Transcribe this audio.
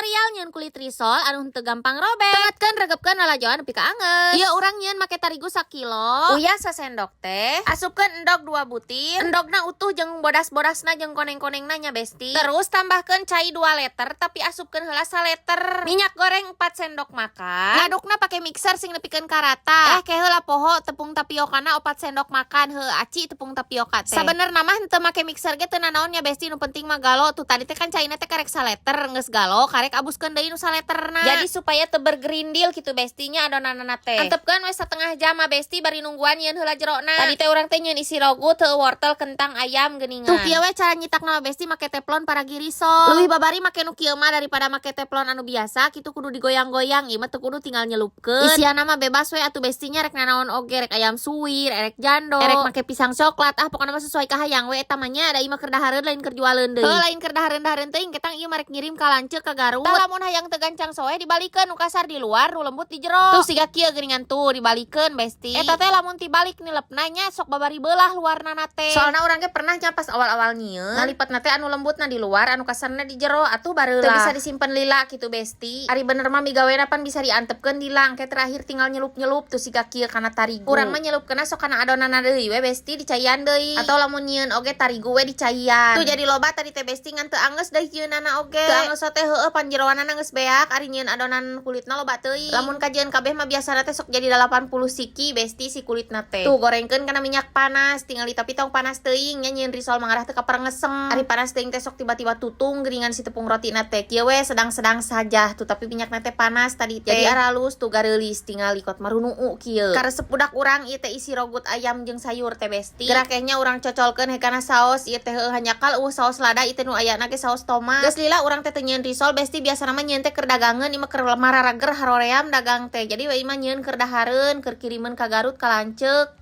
Tutorial nyieun kulit risol anu henteu gampang robek. Tengetkeun, regepkeun lalajoan nepi ka angeus. Ieu urang nyieun make tarigu sakilo, uyah sasendok teh, asupkeun endog 2 butir, endogna utuh jeung bodas-bodasna jeung koneng-konengna nya, Besti. Terus tambahkeun cai 2 liter, tapi asupkeun heula saliter. Minyak goreng 4 sendok makan. Ngadukna pake mixer sing nepikeun ka rata. Eh, ke heula poho, tepung tapiokana 4 sendok makan, heuh aci tepung tapioka teh. Sabenerna mah henteu make mixer ge teu nanaon nya, Besti, nu penting mah galo. Tuh, tadi teh kan caina teh karek saleter, geus galo karek abuskeun deui nu saleterna. Jadi supaya teu bergerindil gitu, Bestinya, adonanana teh. Antepkeun we setengah jam mah, Besti, bari nungguan nyieun heula jerona. Tadi teh urang teh nyieun isi rogut, heuh wortel, kentang, ayam geuningan. Tuh, kieu we cara nyitakna mah, Besti, make teflon paragi risol. Leuwih babari make nu kieu mah daripada make teflon anu biasa kitu kudu digoyang-goyang. Ieu mah teu kudu, tinggal nyelupkeun. Isiana mah bebas we atuh, Bestinya, rek nanaon oge, rek ayam suwir, rek jando, erek make pisang coklat, ah, pokokna mah sesuai kahayang we eta mah nya. Da ieu mah keur dahareun, lain keur jualeun deui. Heuh, lain keur dahareun-dahareun teuing ketang, ieu mah rek ngirim ka lanceuk ka Garut. Tah, lamun hayang teu gancang soeh, dibalikeun, nu kasar di luar, nu lembut di jero. Tuh, siga kieu geuningan, tuh dibalikeun, Besti. Eta teh lamun tibalik nilepna nya sok babari beulah luarna teh. Soalna urang ge pernah nya pas awal-awal nyieun, ngalipetna teh anu lembutna di luar, anu kasarna di jero, atuh bareula. Teu bisa disimpen lila kitu, Besti. Ari bener mah migawena pan bisa diantepkeun lila, engke terakhir tinggal nyelup-nyelup tuh siga kieu kana tarigu. Urang mah nyelupkeunna sok kana adonanna deui we, Besti, dicaian deui. Atau lamun nyieun oge tarigu we dicaian. Tuh, jadi loba tadi teh, Besti, ngan teu angeus deui nyieunana oge. Teu angeus teh heueuh pan jeroanana geus beak, ari nyieun adonan kulitna loba teuing. Lamun kajian kabeh mah biasana teh sok jadi 80 siki, Besti, si kulitna teh. Tuh, gorengkeun kana minyak panas, tinggal tapi tong panas teuing nya, nyieun risol mah ngarah teu kaperengeseng. Ari panas teuing teh sok tiba-tiba tutung geuningan si tepung roti na teh. Kieu we, sedang-sedang saja tuh, tapi minyakna teh panas tadi teh. Jadi aralus tuh, gareulis, tinggal ikot marunuu kieu. Karesep budak urang ieu teh isi rogut ayam jeung sayur teh, Besti. Gerakehnya urang cocolkeun he kana saos ieu teh, heueuh hanjakal euweuh saos lada ieu teh, nu ayana ge saos tomat. Geus lila urang teh teu nyieun risol, Besti. Biasana mah nyieun teh keur dagangeun, ieu mah keur mararager haroream dagang teh. Jadi we mah nyieun keur dahareun, keur kirimeun ka Garut ka lanceuk.